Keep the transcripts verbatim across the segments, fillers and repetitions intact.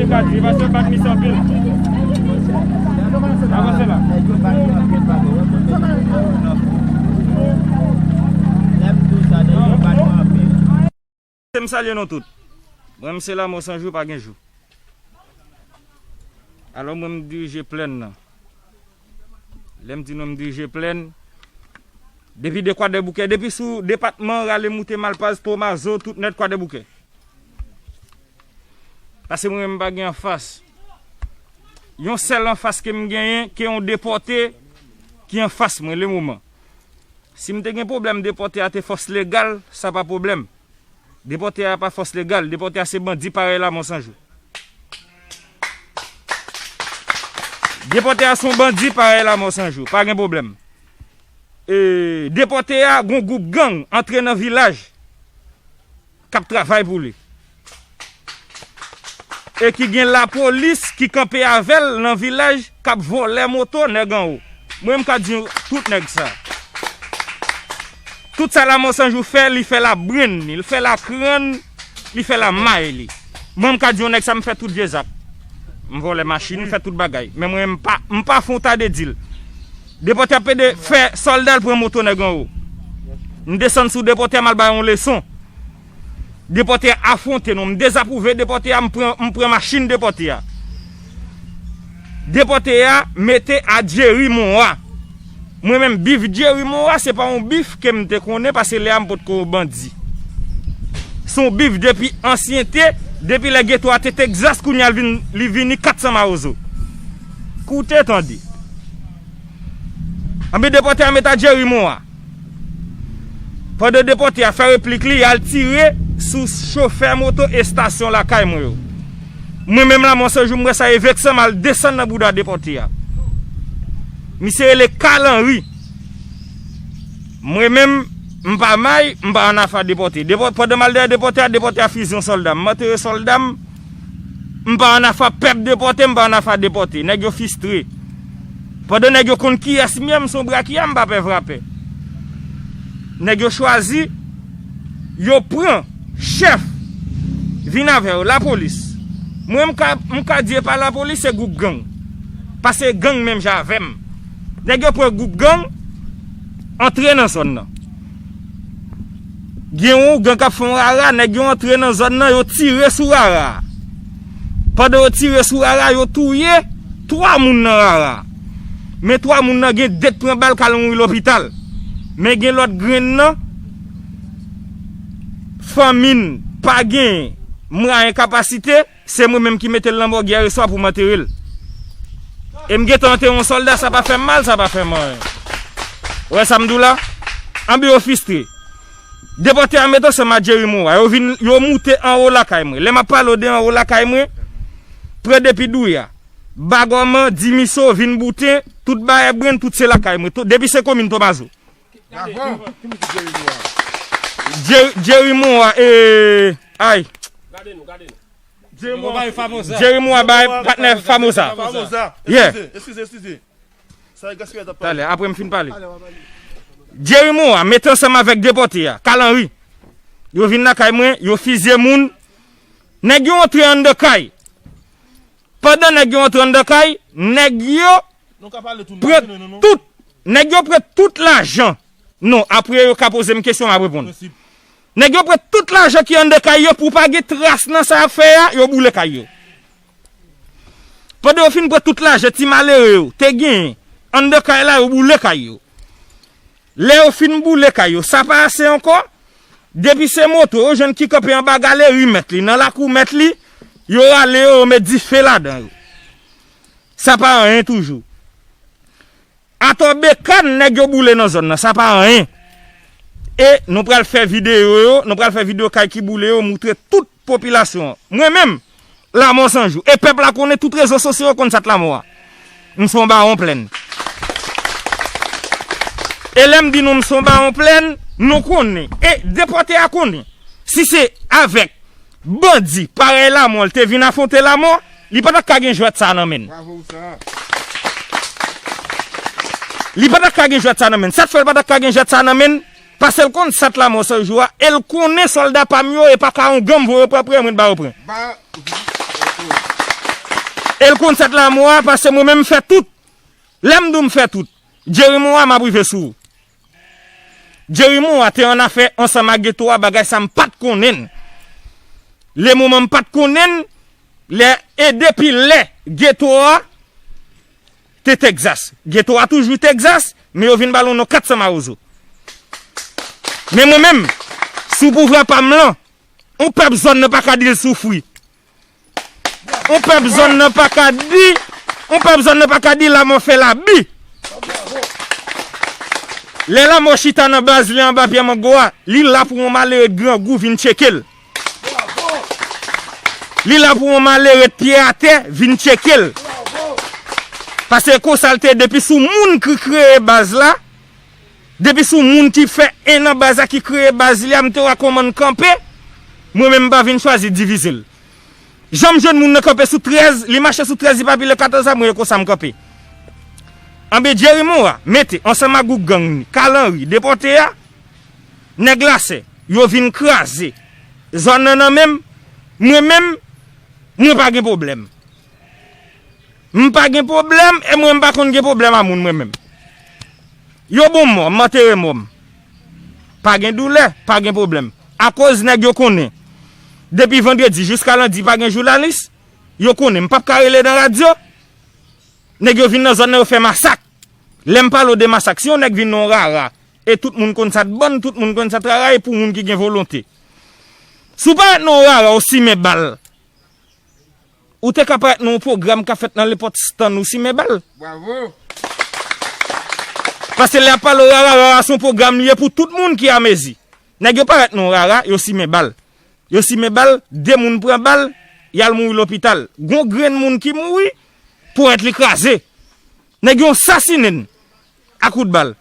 Ka di, paske yo bat misye anpil. Avanse la. M salye nou tout. Mwen, m se Lanmò San Jou, pa gen jou. Alò, mwen, m dirije plèn nan. Lè m di nou m dirije plèn, depi de Kwadèboukè, depi sou depatman, rale moute Malpaz, Tomazo, tout nèt Kwadèboukè. Paske mwen menm m pa gen anfas. Yon sèl anfas ke m genyen, ke yon depòte ki anfas mwen, lemoman. Si m te gen pwoblèm, depòte a te fòs legal, sa pa pwoblèm. Depòte a pa fòs legal, depòte a se bandi parèy Lanmò San Jou. Depòte a se yon bandi parèy Lanmò San Jou, pa gen pwoblèm. E, depòte a, gon gwoup gang antre nan vilaj k ap travay pou li. E ki gen lapolis ki kanpe avè l nan vilaj k ap vòlè moto nèg anwo. Mwen, m ka di tout nèg sa. Tout sa Lanmò San Jou fè, li fè labrenn li, li fè lakrann, li fè lamay li. Mwen, m ka di yon nèg sa, m fè tout vye zak. M vòlè machin, m fè tout bagay. Men mwen, m pa, m pa fè yon ta de dil. Depòte a pede fè sòlda l pran moto nèg anwo. M desann sou depòte a, m al ba yon leson. Depòte a afwonte nou. M dezapwouve depòte a, m pran, m pran machin depòte a. Depòte a mete a Jerry Moa. Mwen menm, bif Jerry Moa, se pa yon bif ke m te konnen, paske lè a m potko bandi. Se yon bif depi ansyen te, depi lè geto a te Texas, kounye a l vin, li vini kat san mawozo. Koute tande. Anben, depòte a met a Jerry Moa. Pandan depòte a fè replik li, y al tire sou chofè moto estasyon lakay mwen yo. Mwen menm Lanmò San Jou, m wè sa e veksan m, al desann nan bouda depòte a. Misye rele Carl Henry. Mwen menm, m pa may, m pa ann afa depòte. Depò-, pandan m al dèyè depòte a, depòte a fizye yon sòlda m. M antere sòlda m, m pa ann afa pèp depòte, m pa ann afa depòte. Nèg yo fistre. Pandan nèg yo konn kiyès m ye, m se yon brakya, m pa pè vrapè. Nèg yo chwazi, yo pran chèf, vin avè yo, lapolis. Mwen, m ka, m ka di e pa lapolis, se gwoup gang. Paske gang menm jan avè m. Nèg yo pran gwoup gang, antre nan zòn nan. Gen yon gang k ap fè yon rara, nèg yo antre nan zòn nan, yo tire sou rara a. Pandan yo tire sou rara a, yo touye twa moun nan rara a. Men twa moun nan gen de k pran bal k al mouri lopital. Men gen lòt grenn nan, fanmi n pa gen mwayen, kapasite, se mwen menm ki mete l nan mòg yè swa pou m antere l. E m gentan antere yon sòlda, sa pa fè m mal, sa pa fè m anyen. Ou wè sa m di w la? Anben yo fistre. Depòte a met ansanm a Jerry Moa. Yo vin, yo moute anwo lakay mwen. Lè m ap pale w de anwo lakay mwen, pran depi Douya, Bagòman, Dimiso, vin Bouten, tout Bayè Brenn, tout se lakay mwen. Tout, depi se komin Tomazo. Bravo. Jerry, Jerry Moa, e, ay. Gade nou, gade nou. Jerry Moa, Jerry Moa bay patnè Famoza. Famoza. Yeah. Eskize, eskize, eskize. Sa e gaspiyaj ap pale. Talè, apre m fin pale. Jerry Moa met ansanm avèk depòte a, Carl Henry. Yo vin lakay mwen, yo fizye moun. Nèg yo antre anndan kay. Pandan nèg yo antre anndan kay, nèg yo pran tout, nèg yo pran tout lajan. Non, apre yo ka poze m kesyon, m ap reponn. Nèg yo pran tout lajan ki anndan kay yo, pou pa gen tras nan sa y ap fè a, yo boule kay yo. Pandan yo fin pran tout lajan ti malere yo te genyen anndan kay la, yo boule kay yo. Lè yo fin boule kay yo, sa pa ase ankò. Depi se moto yo jwenn ki kanpe anba galeri mèt li, nan lakou mèt li, yo rale yo, yo met dife ladan yo. Sa pa anyen toujou. Atò Bekann, nèg yo boule nan zòn nan, sa pa anyen. E nou pral fè videyo yo, nou pral fè videyo kay ki boule yo, moutre tout popilasyon an. Mwen menm, Lanmò San Jou. E pèp la konnen, tout rezo sosyo yo konn sa k Lanmò a. M se yon bawon plèn. E lè m di nou m se yon bawon plèn, nou konnen. E depòte a konnen. Si se avèk bandi parèy Lanmò, l te vin afwonte Lanmò, li pa t ap ka gen jwèt sa nan men l. Bravo, sa. Li pa t ap ka gen jwèt sa nan men l. Sa k fè l pa t ap ka gen jwèt sa nan men l, paske l konn sa k Lanmò San Jou a, e l konnen sòlda pa m yo, e pa ka yon gang m voye pran prè mwen ba yo pran. Ba, ok. E l konn sèt lanmò a, paske mwen menm m fè tout. Lè m di w m fè tout, Jerry Morin a m ap rive sou ou. Jerry Morin a te annafè ansanm ak Geto a, bagay sa m pa t konnen l. Le moman m pa t konnen l, lè, e depi lè Geto a te Texas. Geto a toujou Texas, men yo vin ba l yon non kat san mawozo. Men mwen menm, sou pouvwa pa m lan, yon pèp zòn nan pa ka di l soufri. Yon pèp zòn nan pa ka di, yon pèp zòn nan pa ka di lanmò fè labi. Lè lanmò chita nan baz li anba pye mango a, li la pou yon malere grangou vin tcheke l. Li la pou yon malere pye atè vin tcheke l. Paske konsa l te ye, depi sou moun ki kreye baz la, depi sou moun ki fè en nan baz la, ki kreye baz li a, m te wè kòman l kanpe, mwen menm m pa vin chwazi divize l. Jan m jwenn moun nan kanpe sou trèz, li mache sou trèz, li pa pile katòz la, mwen e konsa m kanpe. Anben Jerry Morin a mete, ansanm ak gwoup gang ni, Carl Henry, depòte a, nèg Lasè, yo vin kraze zòn nan nan men m, mwen menm, mwen pa gen pwoblèm. M pa gen pwoblèm, e mwen m pa konn gen pwoblèm a moun mwen menm. Yo bon mò, m antere mò m. Pa gen doulè, pa gen pwoblèm. Akoz nèg yo konnen, depi vandredi jiska lendi pa gen jounalis, yo konnen m p ap ka rele nan radyo. Nèg yo vin nan zòn nan, yo fè masak. Lè m pale w de masak, si yon nèg vin nan yon rara, e tout moun konn sa t bann, tout moun konn sa t rara, e pou moun ki gen volonte. Si w parèt nan yon rara, w simen bal. Ou te ka parèt nan yon pwogram k ap fèt nan nenpòt stann, ou simen bal. Bravo! Paske lè y ap pale w rara, rara se yon pwogram li ye pou tout moun ki amezi. Nèg yo parèt nan yon rara, yo simen bal. Yo simen bal, de moun pran bal, y al mouri lopital. Gon grenn moun ki mouri, ponyèt li kraze. Nèg yo sasinen n a kout bal.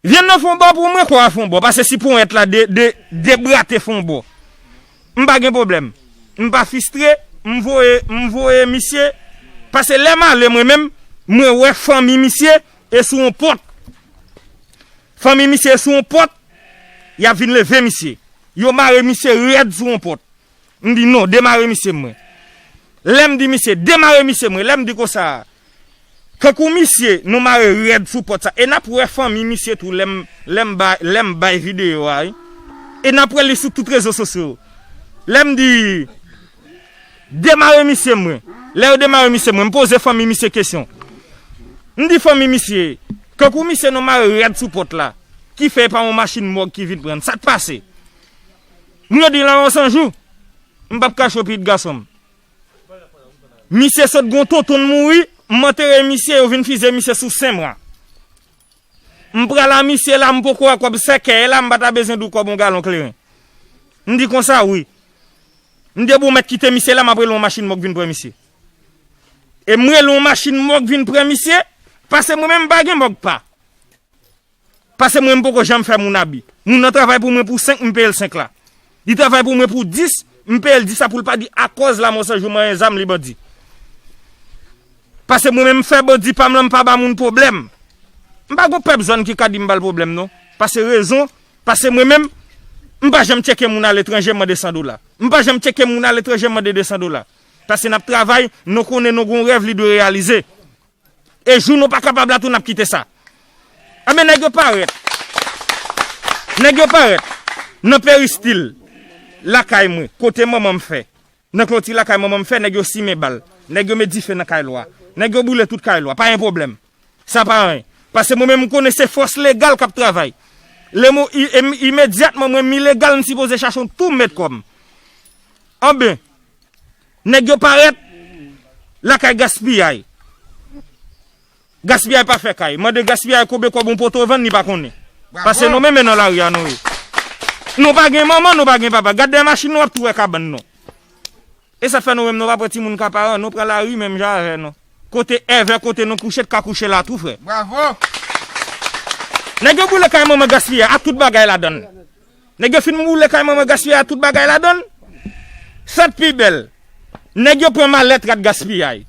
Vyann nan fè yon bò pou mwen, kò a fè yon bò. Paske si ponyèt la de, de, debrate fè yon bò, m pa gen pwoblèm. M pa fistre, m voye, m voye misye. Paske lè m ale mwen menm, mwen wè fanmi misye e sou yon pòt. Fanmi misye e sou yon pòt, y ap vin leve misye. Yo mare misye rèd sou yon pòt. M di non, demare misye mwen. Lè m di misye, demare misye mwen, lè m di konsa, kankou misye, nou mare rèd sou pòt sa. E n ap wè fanmi misye tou lè m, lè m bay, lè m bay videyo a, wi. E n ap wè li sou tout rezo sosyo. Lè m di, demare misye mwen. Lè yo demare misye mwen, m poze fanmi misye kesyon. M di fanmi misye, kankou misye nou mare rèd sou pòt la, ki fè e pa yon machin mòg ki vin pran n. Sa k pase? Moun yo di Laman Sanjou, m p ap kache w pitit gason m. Misye sot gon tonton l mouri, m antere misye, yo vin fize misye sou Senmwa. M pral a misye la, m poko wè kòb sèkèy la, m pa ta bezwen di w kòb yon galon kleren. M di konsa, wi. M di, bon, mèt kite misye la, m ap rele yon machin mòg vin pran misye. E m rele yon machin mòg vin pran misye, paske mwen menm m pa gen mòg pa. Paske mwen, m poko janm fè moun abi. Moun nan travay pou mwen pou senk, m peye l senk la. Li travay pou mwen pou dis, m peye l dis la pou l pa di akòz Laman Sanjou manyen zam li bandi. Paske mwen menm m fè bandi pa m lan, m pa ba moun pwoblèm. M pa gon pèp zòn ki ka di m ba l pwoblèm non. Paske rezon, paske mwen menm, m pa janm tcheke moun aletranje mande san dola. M pa janm tcheke moun aletranje mande de san dola. Paske n ap travay, nou konnen nou gon rèv li dwe reyalize. E jou nou pa kapab la tou, n ap kite sa. Anben, nèg yo parèt. Nèg yo parèt. Nan peristil, lakay mwen, kote manman m fè. Nan kloti lakay manman m fè, nèg yo simen bal. Nèg yo met dife nan kay lwa. Nèg yo boule tout kay lwa. Pa gen pwoblèm. Sa pa anyen. Paske mwen menm, m konnen se fòs legal k ap travay. Lè mwen, i-, im-, imedyatman, mwen menm ilegal, m sipoze chache yon tou m met kò m. Anben, nèg yo parèt lakay Gaspiyay. Gaspiyay pa fè kay. Mande Gaspiyay konbyen kòb yon poto vann, li pa konnen. Paske nou menm nan lari a nou ye. Nou pa gen manman, nou pa gen papa. Gade dèyè machin nou, w ap tou wè kabann nou. E sa fè nou menm nou pa pran timoun ka paran, nou pran lari menm jan avè nou. Kote èvè, kote nou kouche, t ka kouche la tou, frè. Bravo! Nèg yo boule kay manman Gaspiyay ak tout bagay ladan l. Nèg yo fin boule kay manman Gaspiyay ak tout bagay ladan l. Sa k pi bèl, nèg yo pran malèt rad Gaspiyay.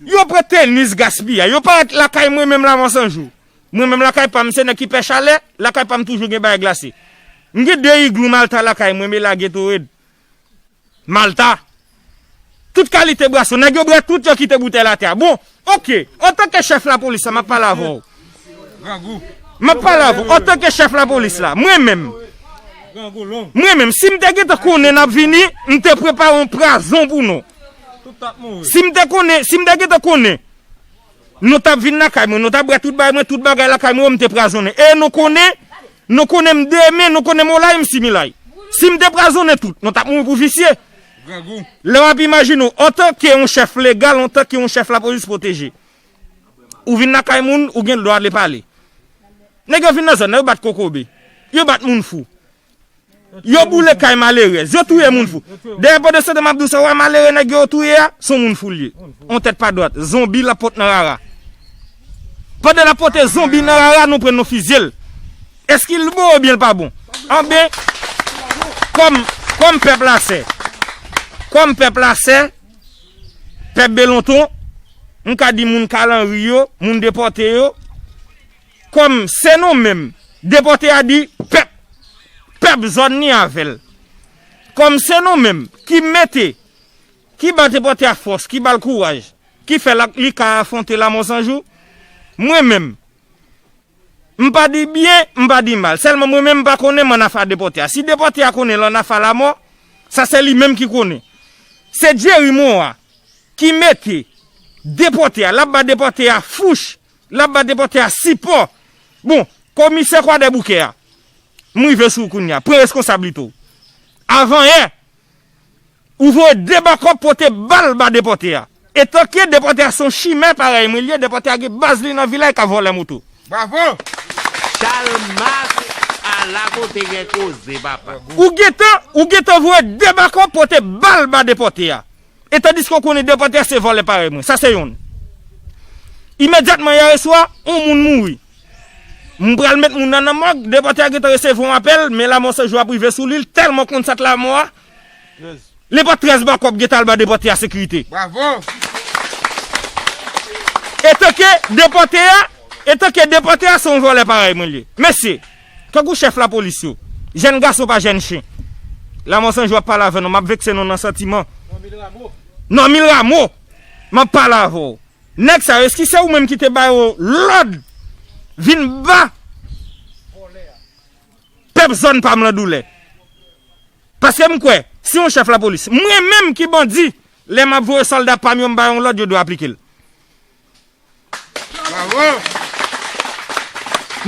Yo pran tenis Gaspiyay. Yo parèt lakay mwen menm Laman Sanjou. Mwen menm lakay pa m, se nèg ki pè chalè, lakay pa m toujou gen bagay glase. M gen de iglou Malta lakay mwen, men la Gatorade. Malta. Tout kalite brasyon. Nèg yo bwè tout, yo kite boutèy atè a. Bon, oke. Antanke chèf lapolis la, m ap pale avè w. M ap pale avè w. Antanke chèf lapolis la, mwen menm, mwen menm, si m te gentan konnen n ap vini, m te prepare yon pwazon pou nou. Si m te konnen, si m te gentan konnen, nou t ap vin lakay mwen, nou t ap bwè tout bagay mwen, tout bagay lakay mwen, m te pwazonnen. E nou konnen, nou konnen m demen, nou konnen m olay, m similay. Si m te pwazonnen tout, nou t ap mouri pou visye. Lè w ap imajine w, antanke yon chèf legal, antanke yon chèf lapolis pwoteje, ou vin lakay moun, ou gen dwa ale pale. Nèg yo vin nan zòn nan, yo bat kokobe. Yo bat moun fou. Yo boule kay malerèz. Yo touye moun fou. Dayè, pandan se tan m ap di w sa, w wè malere nèg yo touye a, se yon moun fou l ye. On tèt pa dwat. Zonbi l ap pote nan rara. Pandan l ap pote zonbi nan rara, nou pran n nou fizye l. Èske l bon oubyen l pa bon? Anben, kòm, kòm pèp la sè, kòm pèp la sè, pèp Belonton, m ka di moun Kalanri yo, moun depòte yo, kòm se nou menm, depòte a di pèp, pèp zòn ni avè l. Kòm se nou menm ki mete, ki ba depòte a fòs, ki ba l kouraj, ki fè l, li ka afwonte Lanmò San Jou, mwen menm, m pa di byen, m pa di mal. Sèlman mwen menm m pa konnen m ann afa depòte a. Si depòte a konnen l ann afa Lanmò, sa se li menm ki konnen. Se Jerry Morin ki mete depòte a, l ap ba depòte a fouch, l ap ba depòte a sipò. Bon, komisè Kwadèboukè a, m rive sou ou kounye a, pran reskonsablite w. Avanyè, ou voye de bakòp pote bal ba depòte a. Etanke depòte a se yon chimè parèy mwen l ye, depòte a gen baz li nan vil la, e ka vòlè moto. Bravo! Chalmas, ala kote gen koze, papa. Ou gentan, ou gentan voye de bakòp pote bal ba depòte a. E tandiske w konnen depòte a se vòlè parèy mwen. Sa se yonn. Imedyatman yè swa, yon moun mouri. M pral met moun nan nan mòg, depòte a gentan resevwa yon apèl, men Lanmò San Jou ap rive sou li, l tèlman konn sa t Lanmò a. Li pran trèz bakòp gentan al ba depòte a sekirite. Bravo! Etanke depòte a, etanke depòte a se yon vòlè parèy mwen l ye. Mesye, tankou chèf lapolis yo, jèn gason pa jèn chen. Lanmò San Jou ap pale avè nou, m ap vekse nou nan santiman. Normil Rameau, m ap pale avè w. Nèg sa yo, èske se ou menm ki te ba yo lòd vin ba pèp zòn pa m lan doulè? Paske m kwè, si yon chèf lapolis, mwen menm ki bandi, lè m ap voye sòlda pa m yo, m ba yo yon lòd, yo dwe aplike l. Bravo!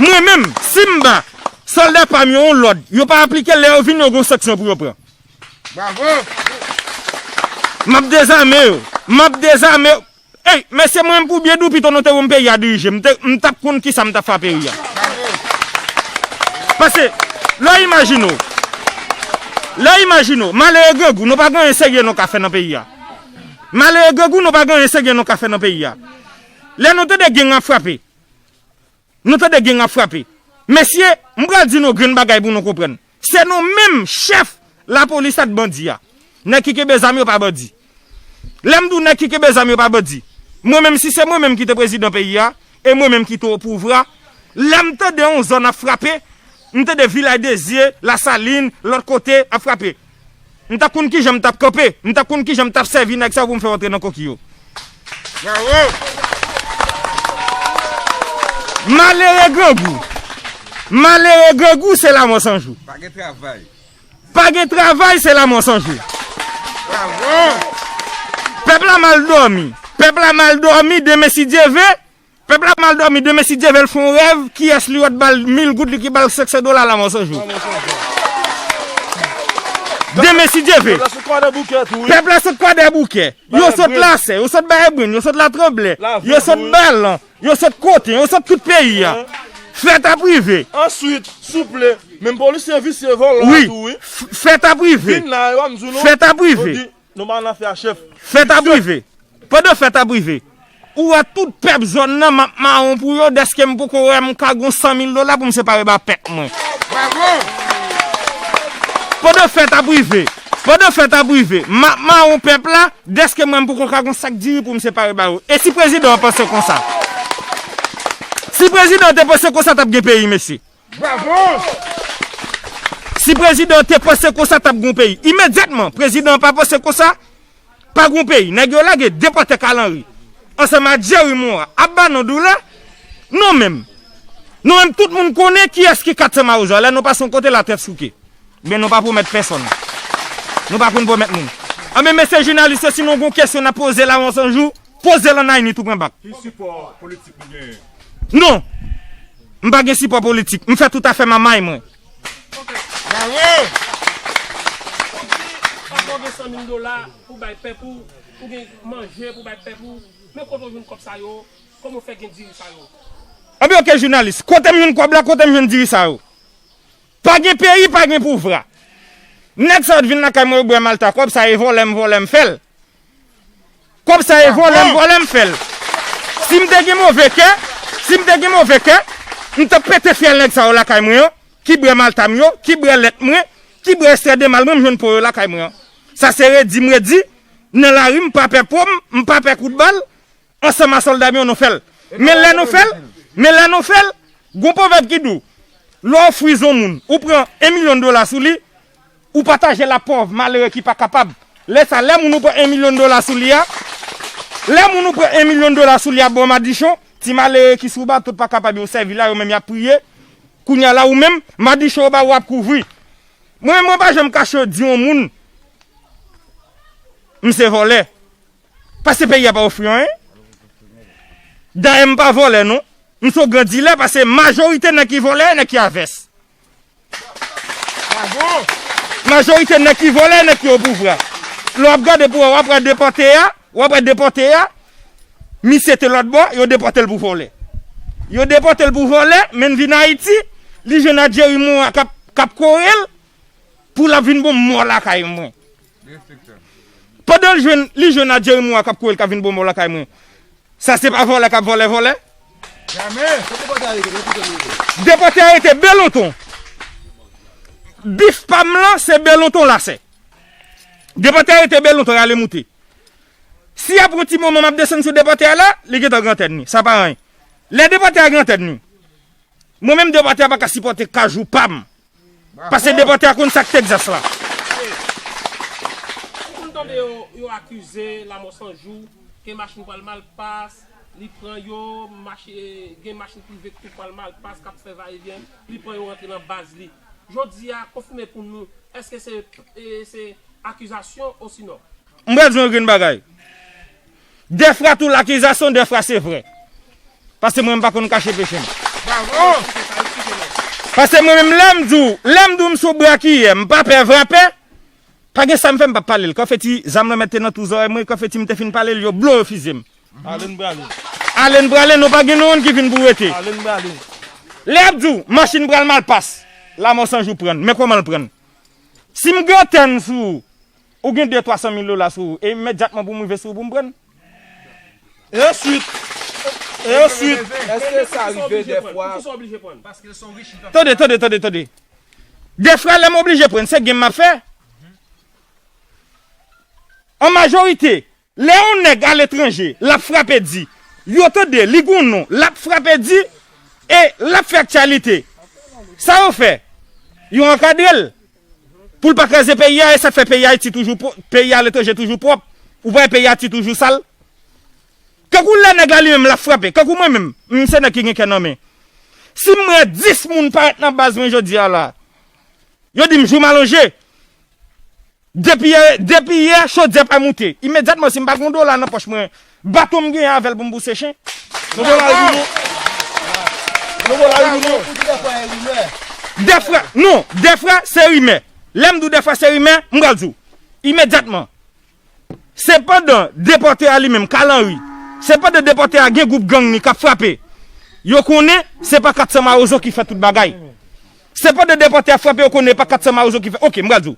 Mwen menm, si m ba sòlda pa m yo yon lòd, yo pa aplike l, lè yo vin, yo gen yon sanksyon pou yo pran. Bravo! M ap dezame yo. M ap dezame yo. Ey, mesye, mwen menm pou byen di w pito nou te ban m peyi a dirije, m te, m t ap konn kisa m t ap fè a peyi a. Paske, lè w imajine w, lè w imajine w, malere grangou, nou pa gen anyen serye nou ka fè nan peyi a. Malere grangou, nou pa gen anyen serye nou ka fè nan peyi a. Lè nou tande gang ap frape, nou tande gang ap frape. Mesye, m pral di nou grenn bagay pou nou konprann. Se nou menm chèf lapolis ak bandi a. Nèg ki kenbe zam yo pa bandi. Lè m di w nèg ki kenbe zam yo pa bandi, mwen menm si se mwen menm ki te prezidan peyi a, e mwen menm ki te o pouvwa, lè m tande yon zòn ap frape, m tande Vilaj Dezye, Lasalin, lòt kote ap frape. M t ap konn kijan m t ap kanpe, m t ap konn kijan m t ap sèvi nèg sa yo pou m fè yo antre nan koki yo. Bravo! Malere grangou. Malere grangou se Lanmò San Jou. Pa gen travay. Pa gen travay, se Lanmò San Jou. Bravo! Pèp la mal dòmi. Pèp la mal dòmi, demen si Dye ve, pèp la mal dòmi, demen si Dye ve l fè yon rèv, kiyès li wè t ba l mil goud, li ki ba l senk san dola Lanmò San Jou. Demen si Dye ve. Pèp la sot Kwadèboukè tou, wi. Pèp la sot Kwadèboukè. Yo sot Lasè, yo sot Bayèbrenn, yo sot Latranblè, yo sot Balan, yo sot Koten, yo sot tout peyi a. Fèt ap rive. Answit, souple, menm polisye visye vòlò a tou, wi. F-, fèt ap rive. Vin la, yo pa m di w non. Fèt ap rive. Yo di, nou pa nan afè a chèf. Fèt ap rive. Pandan fèt ap rive, ou wè tout pèp zòn nan, m ap mawon pou yo, dèske m poko wè m ka gon san mil dola pou m separe ba pèp mwen. Bravo! Pandan fèt ap rive, pandan fèt ap rive, m ap mawon pèp la, dèske mwen m poko ka gon sak diri pou m separe ba yo. E si prezidan an panse konsa? Si prezidan an te panse konsa, t ap gen peyi, mesye. Bravo! Si prezidan an te panse konsa, t ap gen peyi. Imedyatman, prezidan an pa panse konsa, Pa gen yon peyi. Nèg yo lage depòte Kalanri ansanm a Jerry Morin ap ba nou doulè. Nou menm, nou menm, tout moun konnen kiyès ki kat san Mawozo a. Lè nou pase yon kote, latrèt souke. Men nou pa pwomèt pèsonn. Nou pa konn pwomèt moun. Anben, mesye jounalis yo, si nou gen yon kesyon n ap poze Lamò San Jou, poze l ann Ayiti tou pwen bak. Ki sipò politik ou genyen? Non. M pa gen sipò politik. M fè tout afè m a may mwen. Bravo! Ou di, ou gen san mil dola pou bay pèp ou, ou gen manje pou bay pèp ou. Men kote w jwenn kòb sa yo? Kòman w fè gen diri sa yo? Anben, oke, jounalis. Kote m jwenn kòb la? Kote m jwenn diri sa yo? Pa gen peyi, pa gen pouvwa. Nèg sa yo t vin lakay mwen, yo bwè malta. Kòb sa e vòlè m vòlè m fè l. Kòb sa e vòlè m vòlè m fè l. Si m te gen move kè, si m te gen move kè, m t ap pete fyèl nèg sa yo lakay mwen an, ki bwè malta m yo, ki bwè lèt mwen, ki bwè ekstrè de mal mwen, m jwenn po yo lakay mwen an. Sa se redi m redi, nan lari, m pa pè po m, m pa pè kout bal, ansanm a sòlda m yo, nou fè l. Men lè nou fè l, men lè nou fè l, gon pwovèb ki di w, lè w fwize yon moun, ou pran en milyon dola sou li, ou pataje l ak pòv malere ki pa kapab. Lè sa, lè moun ou pran en milyon dola sou li a, lè moun ou pran en milyon dola sou li a ba w madichon, ti malere ki sou bato pa kapab, yo sèvi la, yo menm y ap priye. Kounye a la, ou menm, madichon yo ba w, w ap kouvri. Mwen, mwen pa janm kache di yon moun, m se vòlè. Paske peyi a pa ofri anyen. Dayè, m pa vòlè, non. M se yon gran dilè, paske majorite nèg ki vòlè, nèg ki avès. Majorite nèg ki vòlè, nèg ki opouvwa. Lè w ap gade pou wè, w ap wè depòte a, w ap wè depòte a, misye te lòt bò, yo depòte l pou vòlè. Yo depòte l pou vòlè, men l vin Ayiti, li jwenn a Jerry Morin k ap, k ap kore l, pou l ap vin bon mò lakay mwen. Pandan l jwenn, li jwenn a Jerry Morin k ap kore l k ap vin bon mò lakay mwen. Sa se pa vòlè k ap vòlè vòlè? Jamè! Depòte a rete Belonton. Bif pa m lan, se Belonton lasè. Depòte a rete Belonton, rale moute. Si apre yon ti moman m ap desann sou depòte a la, li gentan gen antèn li. Sa pa anyen. Lè depòte a gen antèn li, mwen menm depòte a pa ka sipòte kajou pa m. Paske depòte a konn sa k Texas la. Ou konn tande yo, yo akize Lamò San Jou, ke machin pral mal pas, li pran yo, machi-, gen machin prive ki tou pral mal pas, k ap fè vayevyen, li pran yo rantre nan baz li. Jodi a, konfime pou nou, èske se, e, se akizasyon osinon? M pral di w yon grenn bagay. Dèfwa tou lakizasyon, dèfwa se vre. Paske mwen, m pa konn kache peche m. Paske mwen menm, lè m di w, lè m di w m sou brakiyè, m pa pè vrapè, pa gen sa m fè m p ap pale l. Konfeti zam lan mèt te nan tou zòrèy mwen, konfeti m te fin pale l, yo blowe fize m. Ale n prale. Ale n prale, nou pa gen nou youn ki vin pou rete. Ale n prale. Lè y ap di w, machin pral mal pas, Lamò San Jou pran n. Men kòman l pran n? Si m gen antèn sou ou, ou gen de twa san mil dola sou ou, e imedyatman pou m rive sou ou pou m pran n. E answit? E answit? Èske sa rive dèfwa? Tande, tande, tande, tande. Dèfwa, lè m oblije pran n, se game m ap fè. An majorite, lè yon nèg aletranje, l ap frape di, yo tande, li gon non, l ap frape di, e l ap fè aktyalite. Sa yo fè? Yo ankadre l pou l pa kraze peyi a, e sa k fè peyi Ayiti toujou pwo-, peyi aletranje toujou pwòp. Ou pa wè peyi Ayiti toujou sal? Kankou lè nèg la li menm l ap frape, kankou mwen menm, m se nèg ki gen kè nan men. Si m wè dis moun parèt nan baz mwen jodi a la, yo di m jou m alonje. Depi yè, depi yè, chodyè pa moute. Imedyatman, si m pa gen yon dola nan pòch mwen, baton m genyen avè l pou m bouse chen. Yon dola rimè. Yon dola rimè. Dèfwa, non, dèfwa, se rimè. Lè m di w dèfwa se rimè, m pral di w. Imedyatman. Se pandan depòte a li menm, Kalanri, se pandan depòte a gen gwoup gang li k ap frape, yo konnen se pa kat san Mawozo ki fè tout bagay. Se pandan depòte a frape, yo konnen pa kat san Mawozo ki fè. Oke, m pral di w.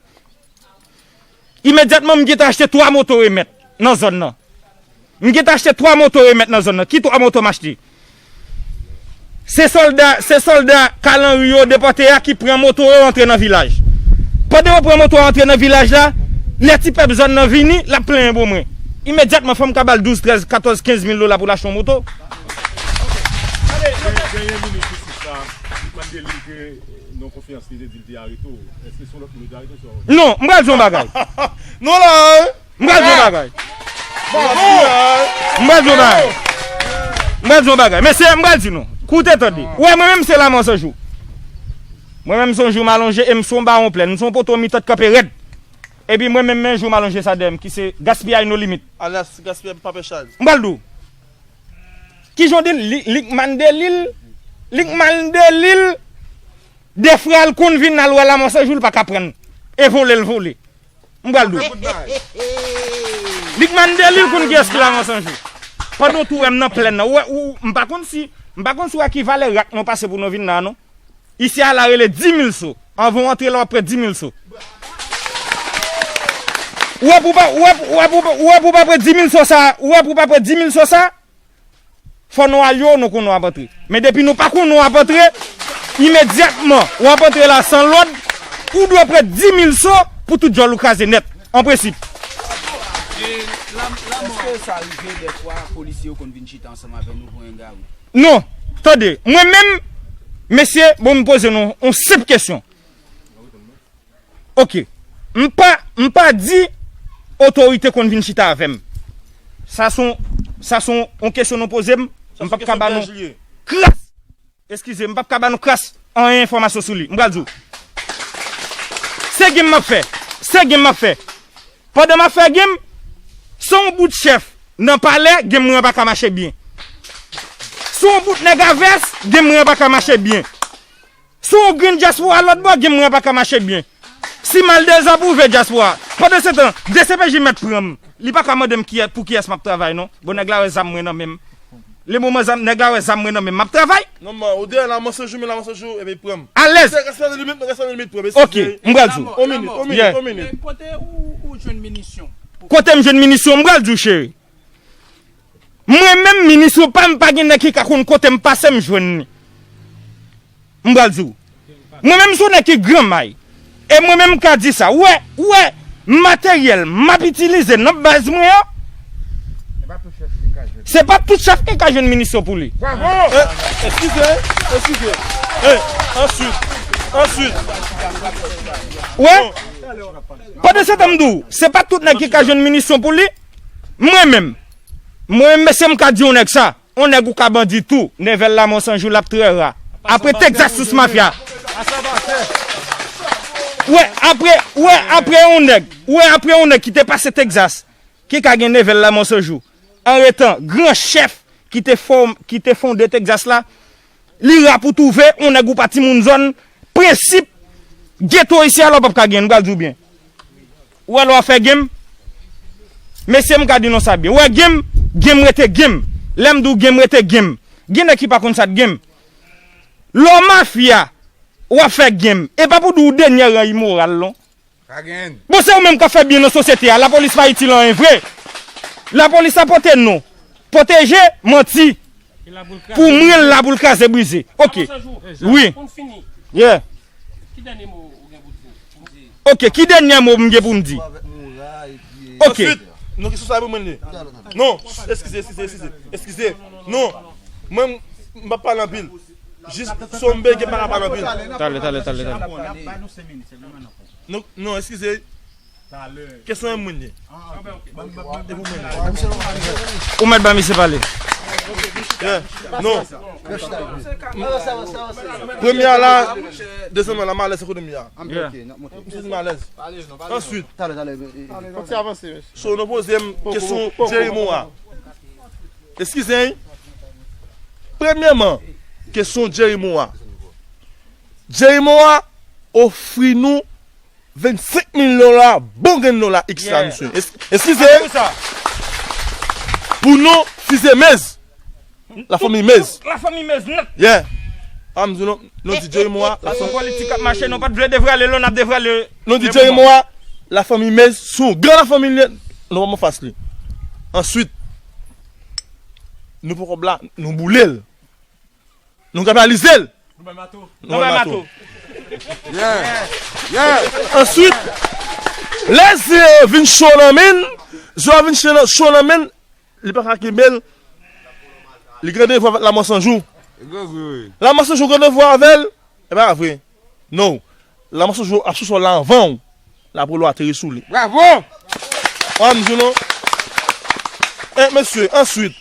Imedyatman, m gentan achte twa moto remèt nan zòn nan. M gentan achte twa moto remèt nan zòn nan. Ki twa moto m achte? Se sòlda, se sòlda Kalanri yo depòte a ki pran moto yo antre nan vilaj. Pandan yo pran moto a antre nan vilaj la, lè ti pèp zòn nan vini, l ap plenyen bon mwen. Imedyatman, fò m ka ba l douz, trèz, katòz, kenz mil dola pou l achte yon moto. Dènye minis isit la, li mande li ke non konfyans li te di l te arete w. Èske se yon lòt moun li te arete w? Non, m pral di yon bagay. Non la, wi. M pral di yon bagay. M pral di yon bagay. M pral di yon bagay. Mesye, m pral di nou. Koute tande. Ou wè, mwen menm se Lamò San Jou. Mwen menm se yon jou m alonje e m se yon bawon plèn. M se yon poto mitan k kanpe rèd. Epi mwen menm men jou m alonje sa dèyè m ki se gaspiyay no limit. Alyas gaspiyay pa pè chaj. M pral di w. Kijan w di l? Li, Lickman Delil. Lickman Delil. De frè l konn vin al wè Lamò San Jou, l pa ka pran. E vole l vole. M pral di w. Lickman Delil konn kiyès ki Lamò San Jou. Pandan w tou wè m nan plèn nan. Ou wè, ou, m pa konn si, m pa konn si w wè ki valè rak nou pase pou nou vin la, non. Isi a la rele dis mil so. Anvan w antre la, w ap pran dis mil so. Ou wè pou pa, ou wè, ou wè pou, ou wè pou pa pran dis mil so sa, ou wè pou pa pran dis mil so sa, fò nou al yo, nou konn w ap antre. Men depi nou pa konn w ap antre, imedyatman, w ap antre la san lòd, ou dwe pran dis mil so pou tout djòl ou kraze nèt, an prensip. Èske sa rive dèfwa polisye yo konn vin chita ansanm avè nou pou yon garou? Non, tande, mwen menm, mesye, bon, m poze nou yon senp kesyon. Ok. M pa, m pa di otorite konn vin chita avè m. Sa se yon, sa se yon, yon kesyon nou poze m. M p ap ka ba nou kras. Eskize, m p ap ka ba nou kras anyen enfòmasyon sou li. M pral di w. Se game m ap fè. Se game m ap fè. Pandan m ap fè game, se yon bout chèf nan palè, game mwen pa ka mache byen. Se yon bout nèg a vès, game mwen pa ka mache byen. Si w grenn dyaspora lòt bò, game mwen pa ka mache byen. Si m al dezapwouve dyaspora. Pandan se tan, D C P J mèt pran m. Li pa ka mande m kiyè-, pou kiyès m ap travay, non. Bon, nèg la wè zam mwen nan men m. Le moman zam, nèg la wè zam mwen nan men m, m ap travay. Non, man, ou deyò la, mwen se jou, men la, mwen se jou, epi pran m. Alèz. Se respè de limit, men respè de limit, pran m. Ok, m pral di w. On minit, on minit, on minit. Kote ou, ou jwenn minisyon? Kote m jwenn minisyon, m pral di w, cheri. Mwen menm, minisyon pa m, pa gen nèg ki ka konn kote m pase, m jwenn li. M pral di w. Mwen menm se yon nèg ki gran may. E mwen menm m ka di sa. Ou wè, ou wè, materyèl m ap itilize nan baz mwen an, se pa tout chèf ki ka jwenn minisyon pou li. Bravo! Eh, eskize, eskize. Eh, answit, answit. Ou wè? Pandan se tan m di w, se pa tout nèg ki ka jwenn minisyon pou li. Mwen menm, mwen menm, mesye, m ka di yon nèg sa. On nèg ou ka bandi tou, Nevel Lamò San Jou l ap trè ra. Apre Texas Sous Mafya. Wè, apre, wè, apre on nèg, wè, apre on nèg ki te pase Texas, ki ka gen Nevel Lamò San Jou. An etan gran chèf ki te fòm-, ki te fonde Texas la, li ra pou twouve on nèg ou pa timoun zòn, prensip, geto isi a la w p ap ka gen, m pral di w byen. Ou wè lè w ap fè game? Mesye, m ka di nou sa byen. Ou wè game, game rete game. Lè m di w game rete game. Gen nèg ki pa konn sa k game. Lè w mafya, w ap fè game. E pa pou di w dènyè ran imoral, non. Bon, se ou menm k ap fè byen nan sosyete a. Lapolis pa itil anyen vre. Lapolis la pote non. Pwoteje, manti. Pou mwen, l la pou l kraze brize. Ok. Wi. Yeah. Ok, ki dènye mo m gen pou m di? Ok. Answit, non, kesyon sa pou mwen li. Non, eskize, eskize, eskize. Eskize. Non. Mwen, m p ap pale anpil. Jis, si w bege, m pa ka pale anpil. Talè, talè, talè, talè. Non, non, eskize. Kesyon an mwen ye. Ou mèt ba misye pale. Yeah. Non. Premye a la, dezyèm la, m alèz ekonomi a. Yeah. M santi m alèz. Answit. So, nou poze m kesyon Jerry Moa. Eskize, wi. Premyèman, kesyon Jerry Moa. Jerry Moa ofri nou vennsenk mil dola, bon grenn dola X la, misye. Es-, eskize. Pou nou fize Mez. Lafanmi Mez. Lafanmi Mez nèt. Yeah. A m di nou, nou di Jerry Moa, lafanmi politik ap mache, nou pa t vle devrale, nou n ap devrale. Nou di Jerry Moa, lafanmi Mez, se yon gran lafanmi li ye, nou pa anfas li. Answit, nou pran kòb la, nou boule l. Nou kanalize l. Nou bay mato. Nou bay mato. Yeah. Yeah. Answit, lè zye vin cho nan men l, zye a vin cho nan, cho nan men l, li pa ka kenbe l. Li gen randevou avèk Lamò San Jou. Lamò San Jou gen randevou avè l. E pa vre. Non. Lamò San Jou ap sou sòl la anvan w. Lapolo ateri sou li. Bravo! An m di w non. E mesye, answit,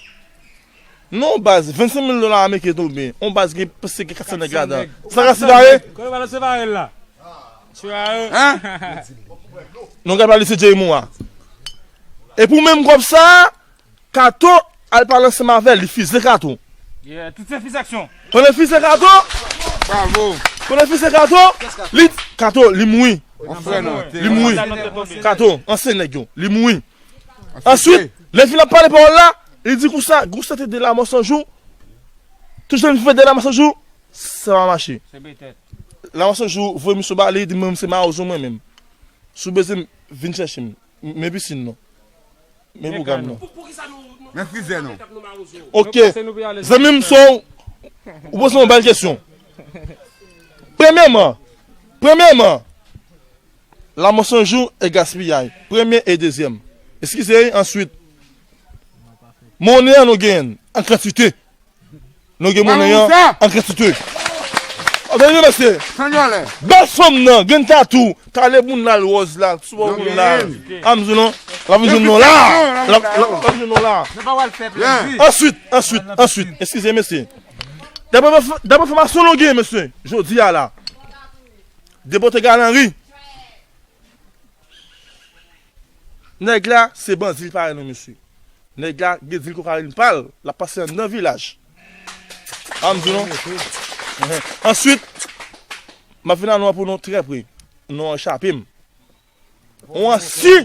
non, baz, vennsenk mil dola ameriken tonbe. On baz gen, prèske kat san nèg ladan. Sa ka separe? Kote w pral separe l la? Separe. Hein? Non, gad pale se Jerry Moura. E pou menm kòb sa, Kato al pale ansanm avè l, li fize Kato. Yeah, tout se fize aksyon. Pandan fize Kato, Bravo. Pandan fize Kato, li, Kato, li mouri. Mon frè nou. Li mouri. Kato, ansyen nèg yo, li mouri. Answit, lè l fin ap pale pawòl la, li di konsa, Gousta te de Lamò San Jou. Tout jan li fè de Lamò San Jou, sa pa mache. Se petèt. Lamò San Jou voye misyon ba li, li di, "Mwen, se mawozo mwen menm. Si w bezwen m, vin chèche m. Men pisin non. Men bouga m non." Men frizè non. Ok. Zanmi m, so, ou poze yon bèl kesyon. Premyèman, premyèman, Lamò San Jou e gaspiyay. Premye e dezyèm. Eskize, answit, monnen an nou genyen l an kantite. Nou gen monnen an an kantite. Tande mesye. Bèl fanm nan, gen tatou, kale moun la, wòz la, sou moun la. An m di w non, l ap vin jwenn nou la. L ap, l ap, l ap vin jwenn nou la. Answit, answit, answit, eskize mesye. Daprè, daprè enfòmasyon nou gen, mesye, jodi a la, depote Galanri. Nèg la, se bandi li parèy non, mesye. Nèg la, gen dil kokayin pa l, l ap pase anndan vilaj. An m di w non. Answit, m ap vin a non an pou nou trè pre. Non an chape m. On ansyen,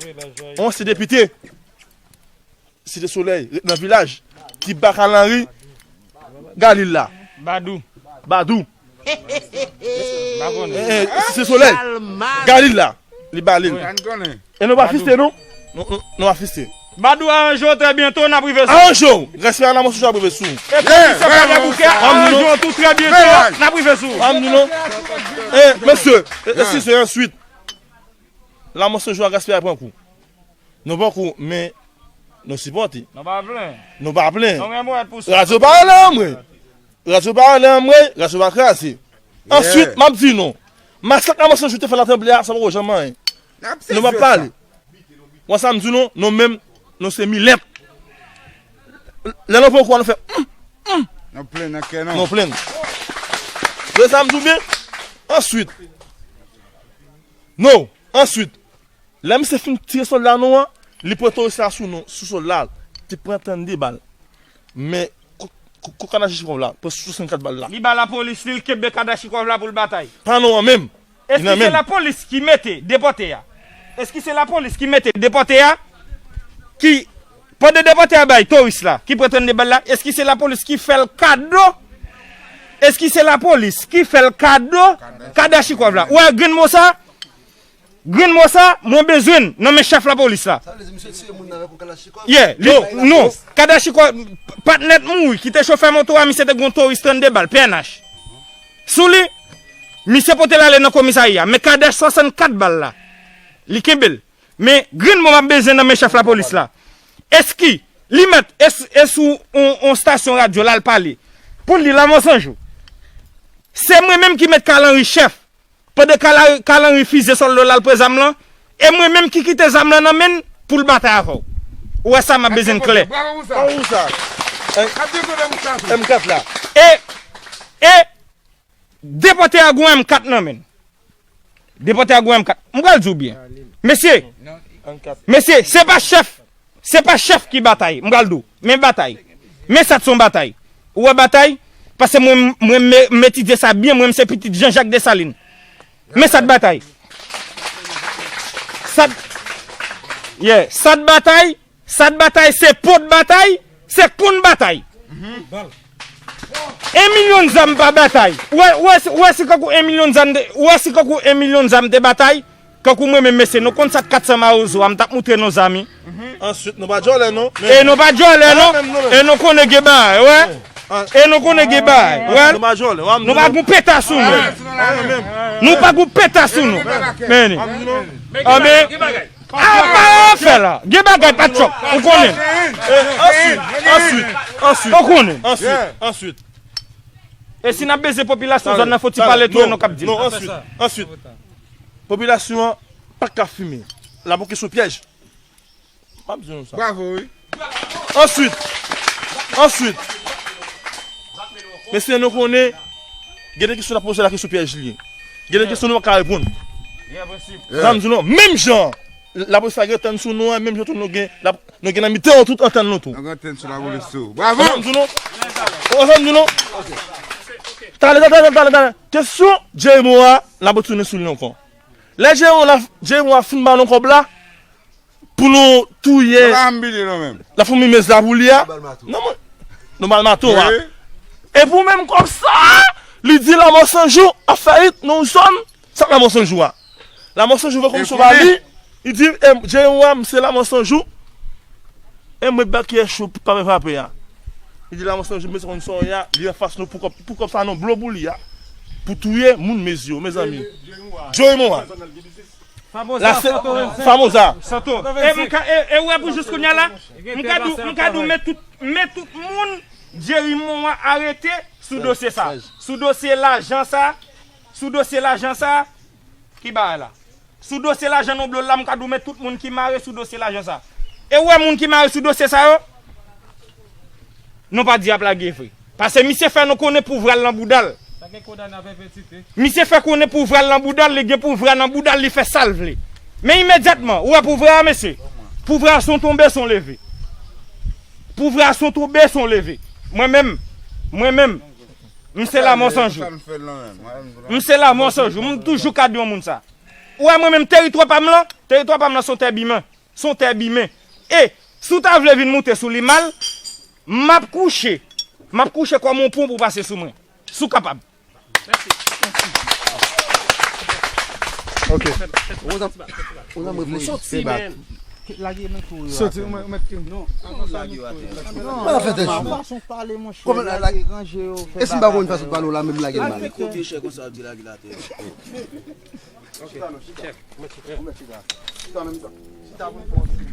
on ansyen depite. Site Solèy, ret nan vilaj, ki ba Galanri Galil la. Badou. Badou. Eh, eh, Site Solèy, Galil la, li ba li l. E nou pa fiste non. Nou, nou, nou pa fiste. Badou, aranje w trè byento, n ap rive sou ou. Aranje w. Respè a Lamò San Jou ap rive sou ou. E komisè Kwadèboukè, aranje w tou trè byento, n ap rive sou ou. An m di w non. Eh, mesye, eskize, answit, Lamò San Jou a gaspiyay pran kou. Nou pran kou, men nou sipòte. Nou pa plen. Nou pa plen. Nou gen mouwèt pou sa. Radyo pa ale anmwe. Radyo pa ale anmwe, radyo pa kraze. Answit, m ap di nou, masak Lamò San Jou te fè nan Tranble a, sa poko janm anyen. Nou p ap pale. Wè sa m di nou, nou menm, nou se milèt. Lè nou pran kou a, nou fè, mm, mm. Nou plen nan kè nou. Nou plen. Wè sa m di w byen? Answit. Nou, answit. Lè misye fin tire sòlda nou an, li pran toris la sou nou, sou sòlda l, te pran trannde bal. Men, ko-, ko-, ko Kadachikòv la, pran swasannkat bal la. Li ba lapolis li, l kenbe Kadachikòv la pou l batay. Pa nou an menm. Li nan men l. Èske se lapolis ki mete depòte a? Èske se lapolis ki mete depòte a? Ki, pandan depòte a bay toris la, ki pran trannde bal la, èske se lapolis ki fè l kado? Èske se lapolis ki fè l kado Kadachikòv la? Ou wè grenn mo sa? Grenn mo sa, mwen bezwen l nan men chèf lapolis la. Sa vle di misye tiye moun nan avèk yon kalachnikòv? Yeah, li, non, kalachnikòv, patnè t mouri, ki te chofè moto a, misye te gen yon toris trannde bal, P N H. Sou li, misye pote l ale nan komisarya. Men kadèch swasannkat bal la, li kenbe l. Men grenn mo m ap bezwen nan men chèf lapolis la. Èske li mèt, e s-, e sou on, on stasyon radyo l al pale pou l di Lamò San Jou? Se mwen menm ki met Kalanri chèf. Pandan Kala-, Kalanri fize sòlda l al pran zam lan, e mwen menm ki kite zam lan nan men l pou l batay avè w. Ou wè sa, m ap bezwen l klè. Bravo pou sa. Bravo pou sa. M kat la. E, e, depòte a gon M kat nan men l. Depòte a gon M kat. M pral di w byen. Mesye, mesye, se pa chèf Se pa chèf ki batay, m pral di w. Men batay. Men sa t se yon batay. Ou wè batay? Paske mwen, mwen, m, m etidye sa byen, mwen, m se pitit Jean Jacques Dessalines. Men sa t batay. Sa t, yeah, sa t batay, sa t batay, se po t batay, se konn batay. En milyon zam pa batay. Ou wè, ou wè, ou wè si kankou en milyon zam te, ou wè si kankou en milyon zam te batay, kankou mwen menm mesye, nou konn sa t kat san mawozo a, m t ap moutre nou zam wi. Answit, nou pa djòlè non. E nou pa djòlè non. E nou konnen gen bagay, wè. E nou konnen gen bagay, wè. Nou pa djòlè, nou pa gon peta sou nou. Nou pa gon peta sou nou. Men, anben, a pa fè la. Gen bagay pa tchòk. Ou konnen. Answit, answit, answit. Ou konnen. Answit, answit. E si n ap beze popilasyon zòn nan, fò ti pale tou, e nou k ap di l. Non, answit, answit. Popilasyon an pa ka fimen. L ap oke sou pyèj. M ap di nou sa. Bravo, wi. Answit, answit, mesye, nou konnen, gen de kesyon n ap poze la, kesyon pyèj li ye. Gen de kesyon nou pa ka reponn. Sa m di nou, menm jan lapolis la gen antenn sou nou an, menm jan tou nou gen, la, nou gen nan mitan yo tout antenn nou tou. Nou gen antenn sou lapolis tou. Bravo! Sa m di nou, sa m di nou. Talè, talè, talè, talè, talè. Kesyon Jerry Morin a, n ap retounen sou li ankò. Lè Jerry Morin la, Jerry Morin a fin ba nou kòb la, pou nou touye lafanmi Mezla pou li a. Non, mwen, nou ba l mato a. Epi menm kòb sa, li di Lanmò San Jou ap fè it nan yon zòn. Sa k Lanmò San Jou a? Lanmò San Jou vè kòm sou ba li. Li di, e, Jerry Morin, m se Lanmò San Jou. E mwen bèk yè cho pa fè frape a. Li di Lanmò San Jou, mesye konn sa w ye a, li anfas nou pou kòb, pou kòb sa nan blo pou li a. Pou touye moun Mezye yo, mezanmi. Jerry Morin. Famoza, la se Santo. Famoza. Santo. E m ka, e, e ou wè pou jis kounye a la, m ka di w, m ka di w, men tout, men tout moun Jerry Morin arete sou dosye sa. Sou dosye lajan sa. Sou dosye lajan sa. Ki bagay la? Sou dosye lajan non blo la, m ka di w, men tout moun ki mare sou dosye lajan sa. E ou wè moun ki mare sou dosye sa yo? Nou pa di y ap lage vre. Paske misye fè nou konnen pouvwa l nan bouda l. Misye fè konnen pouvwa l nan bouda l, li gen pouvwa nan bouda l, li fè sa l vle. Men imedyatman, ou wè pouvwa a, mesye? Pouvwa a se yon tonbe, se yon leve. Pouvwa a se yon tonbe, se yon leve. Mwen menm, mwen menm, m se Lanmò San Jou. M se Lanmò San Jou. M toujou ka di yon moun sa. Ou wè mwen menm, teritwa pa m lan, teritwa pa m lan se yon tè bimen. Se yon tè bimen. E, si w ta vle vin moute sou li mal, m ap kouche. M ap kouche kòm yon pon pou w pase sou mwen. Si w kapab. Ok. Ou nan, ou nan reflechi. Soti, man. Lage men tou yo. Soti, ou mèt, ou mèt. Non, avan sa nou. Non, pa fè tèt cho. Fason pale, monchè, lage, ranje yo, fè bagay. E si m pa konn fason pale w la, menm lage l mal. Al fè kote chè konsa, di lage l atè. Chita non, chita. Ou mèt chita. Ou mèt chita. Chita menm jan. Chita pou n fè yon ti.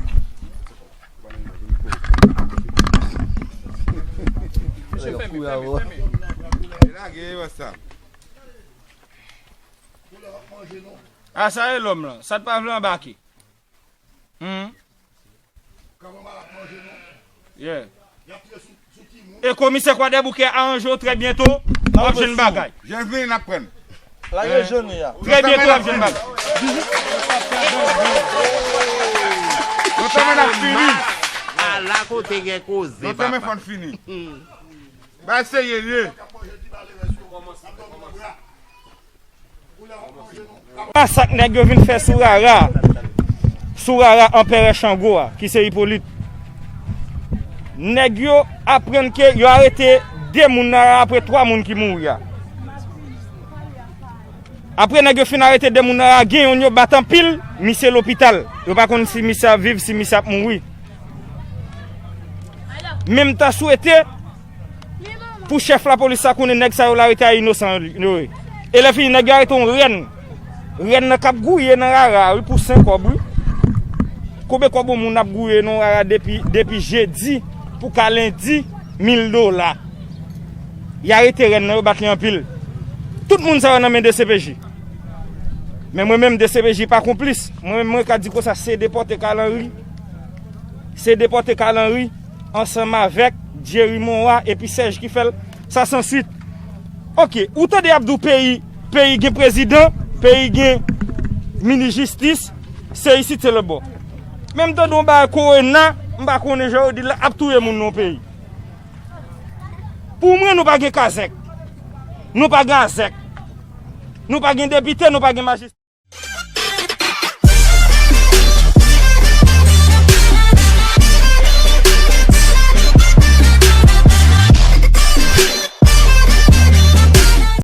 Misye fèmen, fèmen, fèmen. E lage, e wè sa. A, sa e lòm lan. Sa t pa vle anbake. Hmm. Yeah. E komisè Kwadèboukè aranje w trè byento, w ap jwenn bagay. Jan vini n ap pran. Lage jeni a. Trè byento w ap jwenn bagay. Non, tanmen n ap fini. Ala kote gen koze, papa. Non, tanmen fò n fini. Bay serye l ye. Masak nèg yo vin fè sou Rara, sou Rara Anperè Chango a, ki se Ipolit. Nèg yo aprann ke yo arete de moun nan Rara apre twa moun ki mouri a. Apre nèg yo fin arete de moun nan Rara, gen youn yo bat anpil, misye lopital. Yo pa konn si misye ap viv, si misye ap mouri. Men m ta swete pou chèf lapolis la konnen nèg sa yo l arete a inosan yo ye. E lè fini, nèg yo arete yon rèn. Rèn nan k ap gouye nan Rara, wi, pou senk kòb, wi. Konbyen kòb yon moun ap gouye nan Rara depi, depi jedi pou ka lendi? Mil dola. Y arete rèn nan, yo bat li anpil. Tout moun sa yo nan men D C P J. Men mwen menm, D C P J pa konplis. Mwen menm, mwen ka di konsa, se depòte Carl Henry. Se depòte Carl Henry ansanm avèk Jerry Monroy epi Serge ki fè l. Sa sanswit. Ok, ou tande y ap di w peyi, peyi gen prezidan, peyi gen minis jistis, se isit, se lòtbò. Men m tande yon bagay kowona, m pa konnen jan yo di l la, ap touye moun nan yon peyi. Pou mwen, nou pa gen kazèk. Nou pa gen azèk. Nou pa gen depite, nou pa gen majistra.